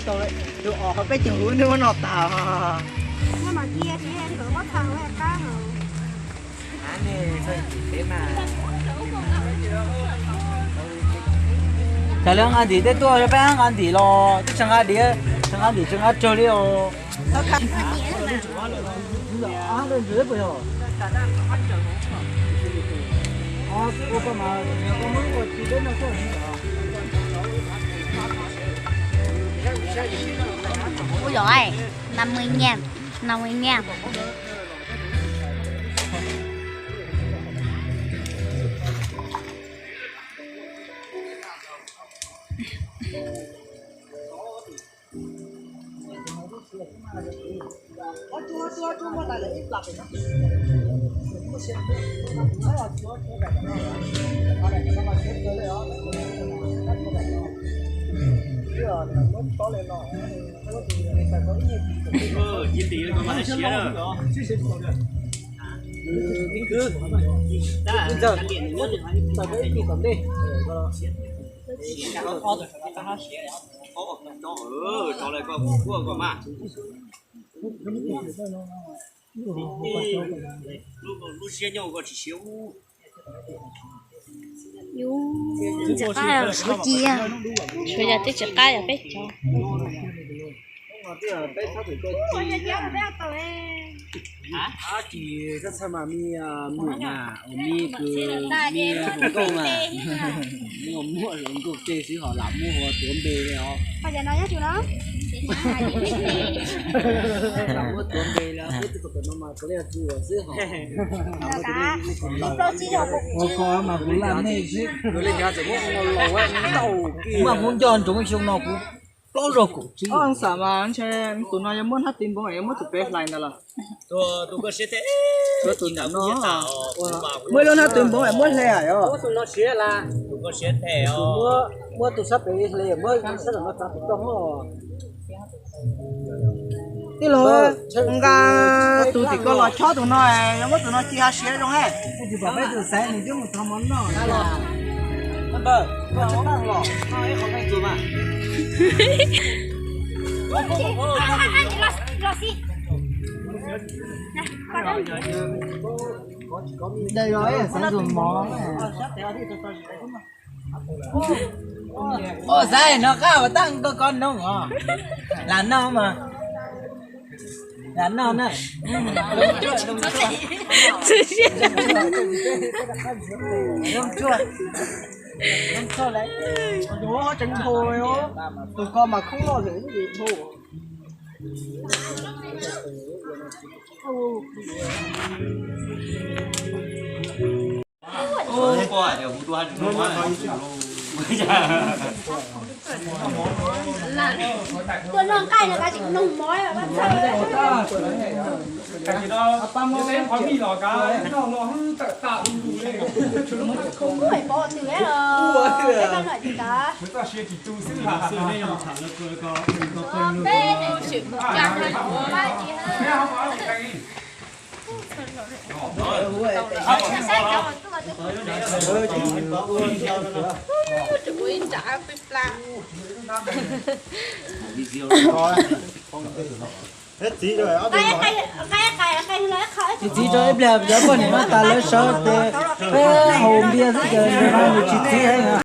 Tus os qhov peb caug lub nws muab noj tas. Cas li nqa ntim tej tuaj, peb nqa ntim los twb tsis nqa diav, tsis nqa ntim tsis nqa tsawg li os. Ui dồi ơi, năm mươi ngàn, năm mươi ngàn. Lub siab nyob ua koj tsis siab ub. Ntxim qab, suav ci, suav yog twb tsis qab yog peb cov. Tab sis txhob txhawj mas, me nyuam mas, me kws, me hluas nkauj mas, me muaj hluas nkauj tej xwb ho lam muab hu tuav npe li os. Lam muab tuav npe li os, peb tug pom no mas kuv li tsis ua xwb ho. Ua ko mas kuv laj mej xwb. Kuv mas kuv nco ntsoov xyoo no kuv plaub zaug kaum tsib. Xam mas ntshe tus no yuav muab hnab tw npoo es yuav muab tus pem hlais ntawd los? Tus koj siab thiab, tus ntawm no muab lub hnab tw npoo es muab hle yom. Tus koj siab thiab, muab tus sab pem hle, muab sab ntawm no txav tus roj hos. Tij laug, nqa tus tim ko los chob tus no, yuav muab tus no ci ha siav zoo he. Peb tus xaiv nws twb mus thov mov noj los. Daig los xaiv tus mov. Ua xaiv no qab uas tab ko ko noog os. Lam noj mas. Lam noj na. Zoo tsuag. Zoo tsuag lawm. Tus ko mas khoob loj lawm. Tua noj nqaij no tab sis kuv nug mov. Peb pov twg los peb pab no tsis tas. Txiv tso ib pliag cov poj niam no tas lawv sawv ces peb haus npias xwb ces nws tsis txiv heev.